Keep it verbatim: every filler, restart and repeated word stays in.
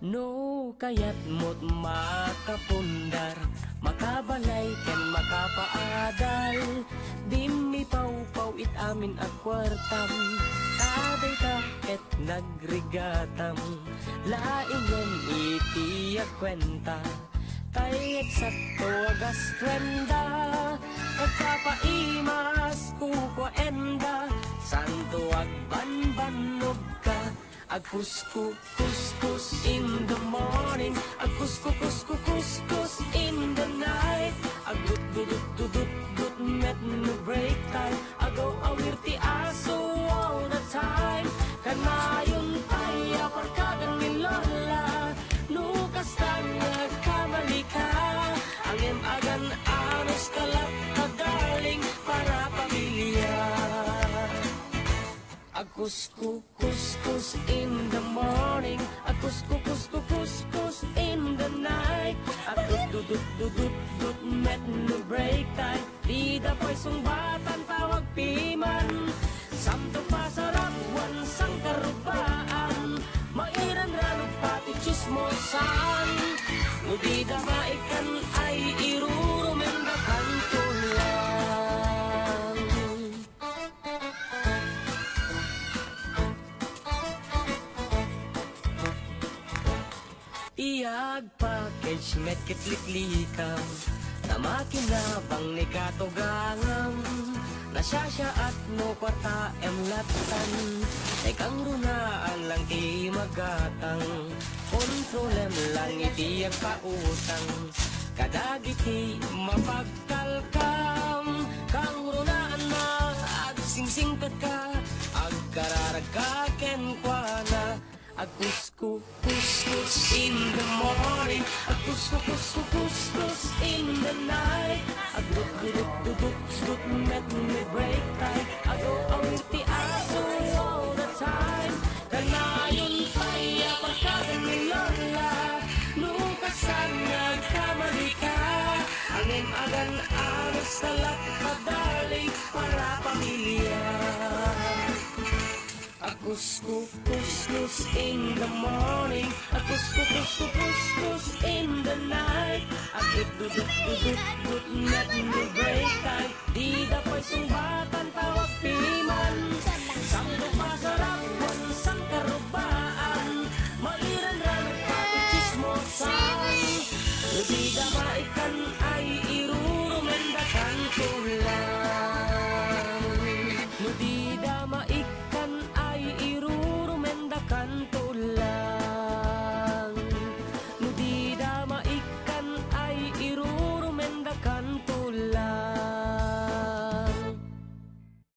No kayatmo't makapundar, makabalay ken makapaadal, dimmi pawpaw it amin a kuartam. Ta dayta ket nagrigatam, laeng ngem iti agkuenta. Tay et satto a gastuenda, agpapaimas kukuaenda, santo agbanbannogka. Agkuskukuskus in the morning, agkuskukuskukuskus in the night, agdutdudutdudutdut met no break time, agaw-awir ti aso all the time. Kanayon pay a parkagan ni Lola, no kastan nga agkamalika, ngem agan-anos ka latta, darling, para pamilya. Agkuskukuskus in the morning, agkuskukuskukuskus in the night, agdutdudutdudutdut met no break time. Dida pay sungbatan tawag piman, samto pasarap wen sangkarubaan, mairanranog pati tsismosan. No dida maikkan ay irurumendakanto lang. Iyag package met ket liklikam, ta makinabang ni katugangam. Nasiasiaat no kuartaem lattan, tay kangrunaan lang ti magatang. Kontrolem lang iti agpautang kadagiti mapagkalkam. Kangrunaan na agsingsingkatka, agkararagka kenkuana. Agkuskukuskus in the morning, agkuskukuskukuskus in the night, agdutdudutdudutdut met ni break time, agaw-awir ti aso all the time. Kanayon pay a parkagan ni Lola, no kastan nga agkamalika, ngem agan-anos ka latta, darling, para pamilya. Agkuskukuskus in the morning, agkuskukuskukuskus in the night, agdutdudutdudutdut met no break time. Dida pay sungbatan tawag piman, samto pasarap wen sangkarubaan, mairanranog pati tsismosan. No dida maikkan ay irurumendakanto lang. No dida mai-